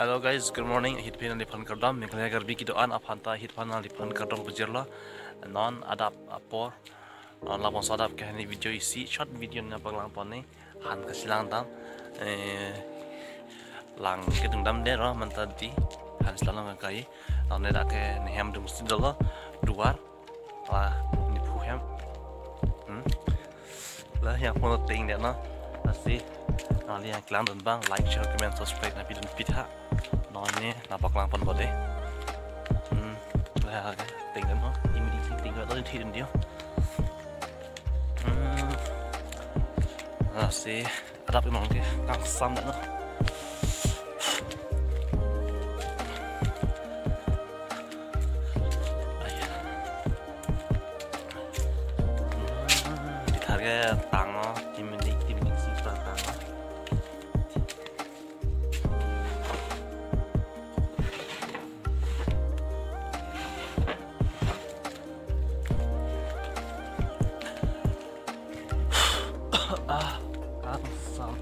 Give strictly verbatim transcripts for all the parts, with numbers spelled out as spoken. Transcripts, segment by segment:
Hello guys, good morning. Ahit aphi nangliphan kardom, Meghalaya Karbi kedo-an aphan ta ahit aphan nangliphan kardom pajirlo. Non adap apor, non labangso adap ke hani video isi, short video nangpaklang pon ne, han kasilang dam, eh, lang kedung damde ro manta di, han silang long kai. Non ne dak ke nehem dungsi dolo, duar, la, nephu hem. Hmm. La yang pon ateng det no. Lasi, nangli yang kelang dun abang, like, share, comment, subscribe nangpidun pitha. Non ne nangpaklang pon bode. Hmm. La ke ateng det no. Imi di ateng det no, thidun dio. Hmm. Lasi, adap inong ke kangsam det no. Aya. Di thar ke tang o, tim dik, tim dik si pra tang o. Ah, kangsam.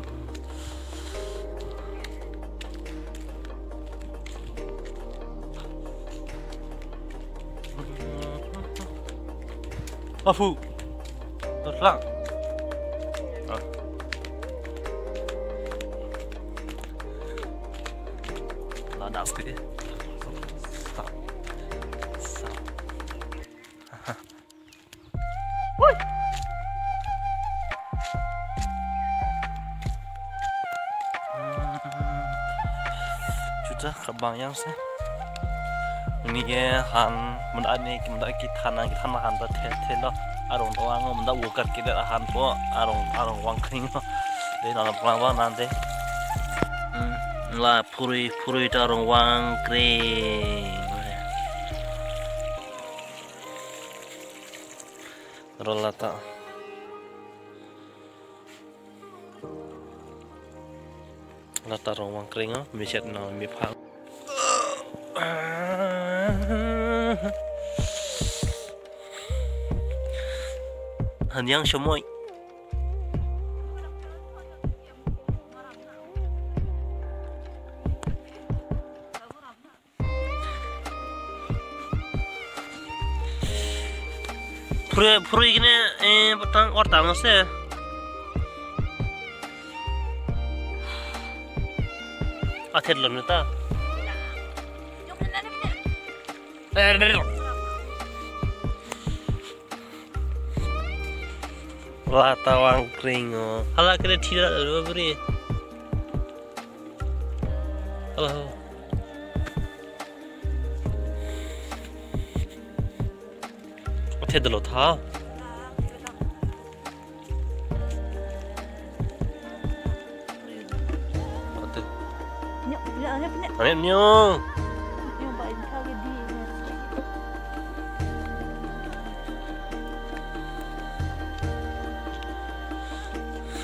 Afu. Terus lang. Ah. Ladak ke. Stop. Stop. Woi. Juta kabang yang se. Ini ke han mendak ne, mendak kethan, kethan han ta the, thelo. Arong tawang mendak worker kita han po, arong, arong wangkring lo. Dei nang pulang bang nanti. Hmm, la phurui, phurui ta arong wangkring. Rola ta. Lata arong wangkring o, miset no miphang. Hanyang semoi. Phurui, phurui kene, eh, patang or tang se. Athet lo neta. Eh, eh, eh. Lata wangkring o. Hala kene thira lo beri. Hala. Athe dolo tha. Athe. Nyo, nyo, nyo, nyo. Ane nyo. Nyo, ba, ini kau gede.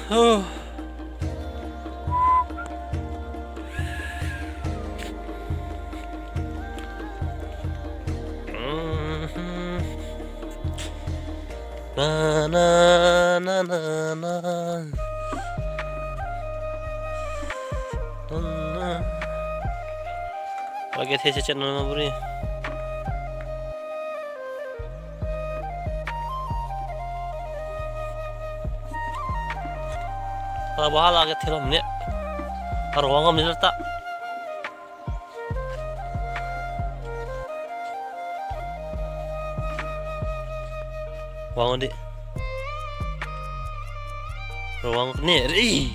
Huh. Na, na, na, na, na. Na, na. Lake these chet nang beri. Hala bahala ke thilom ne. Arong wang am ne ta. Wang di. Arong wang ne ri.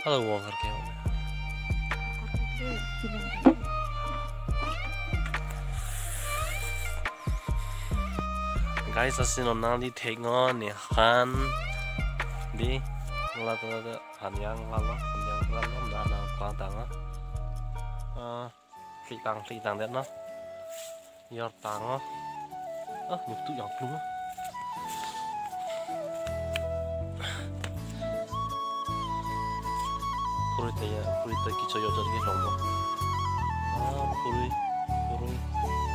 Hala wang har ke. Guys, lasi non nangli thek non ne han di lata lata hanyang lalo hanyang lalo na na kang tang ah. Ah, klik tang klik tang det no. Yor tang o. Ah, nyuk tu yang plung o. Phurui ta ya, phurui ta kicho yo jor ke long mo. Ah, phurui, phurui.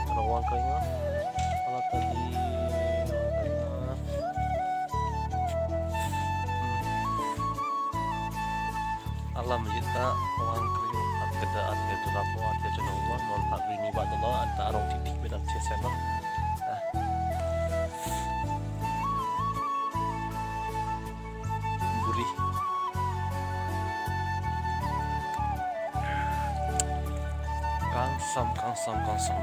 Arong wangkring o. Hala tadi. Hmm. Lam jita wang kring at keda at ya jula po at ya jula po non at rini ba dolo anta arong titik benak cesen no. Ah. Buri. Kangsam, kangsam, kangsam.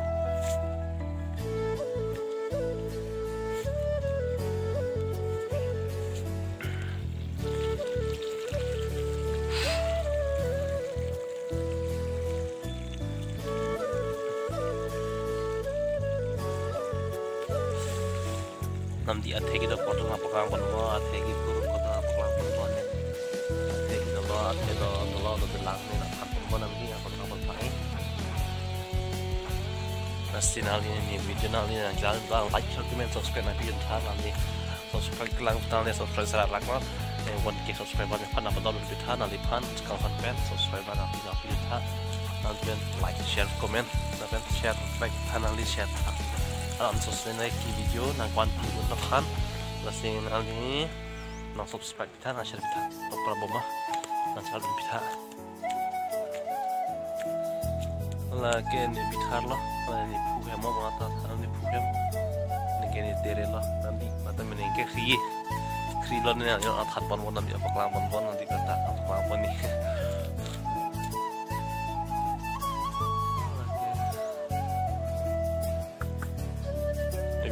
Namdi athe kedo kotor nangpaklang ponpo, athe kekur kotor nangpaklang ponpo ne. Athe kedo lo, athe do, dolo do lang ne nangphan ponpo namdi nangpaklang ponpo ne. Lasi nangli ne video nangli nanglang ba like, share, comment, subscribe nangpidun tha nangli. Subscribe kelang tha nangli subscribe sera rak lo. Eh, one K subscriber nephan nangpadon pitha nangliphan kangphan pen subscriber nangpi nangpidun tha. Nangpen like, share, comment, nangpen share, like tha nangli share tha. Alam sosena ki video nangkwan pun nangphan. Lasi nangli nang subscribe pitha, nang share pitha. Topra boma. Nang share pitha. Lake ne Bithar lo, lake ne Phuhem mo mata, lake ne Phuhem. Neke ne Tere lo, namdi mata mene ke Khri. Khri lo ne yo athat pon pon namdi paklang pon pon namdi kata paklang pon ne.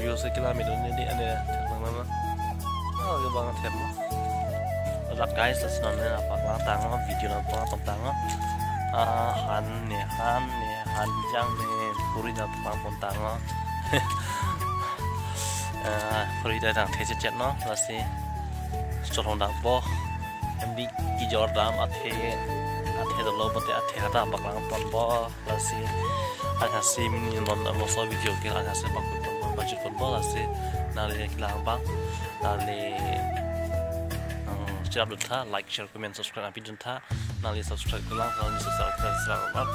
View se kilometer ne di ane thermang mama. Oh, yo bang thermo. Lak guys, lasi non ne paklang tanglo, video nangpaklang tanglo. Ah, han ne, han ne, hanjang ne, puri nangpaklang tanglo. Ah, puri ta tang the chet chet no, lasi cholong dak bo. Namdi kejor dam athe, athe dolo bote athe hata paklang ponpo. Lasi, anhasi mini non amoso video ke anhasi paklang ponpo, pajut ponpo lasi, nangli kelang bang, nangli, um, share dun tha, like, share, comment, subscribe nangpidun tha, nangli subscribe kelang, nangli subscribe kelang.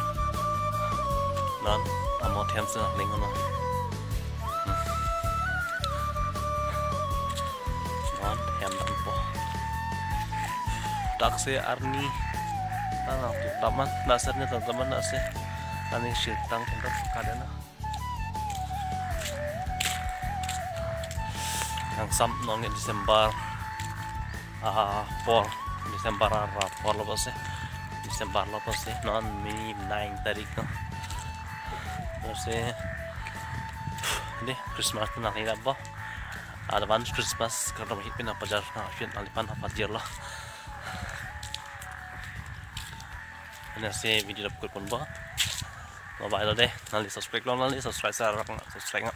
Non, amo them se nangling no. Hmm. Non, hem dampo. Dak se arni. Nang tu taman, dasar ni taman nasi. Ani sirtang tempat kadena. Kangsam non ke December. Ah, por. December ara por lo bose. December lo bose. Non mini nine tarik no. Bose. Dei Christmas tu nangli labo. Advance Christmas kardom hit pina pajar na apin alipan apa dir lo. Anhasi video dap kut ponpo. Bye bye lo dei. Nangli subscribe lo, nangli subscribe sa rak subscribe nga.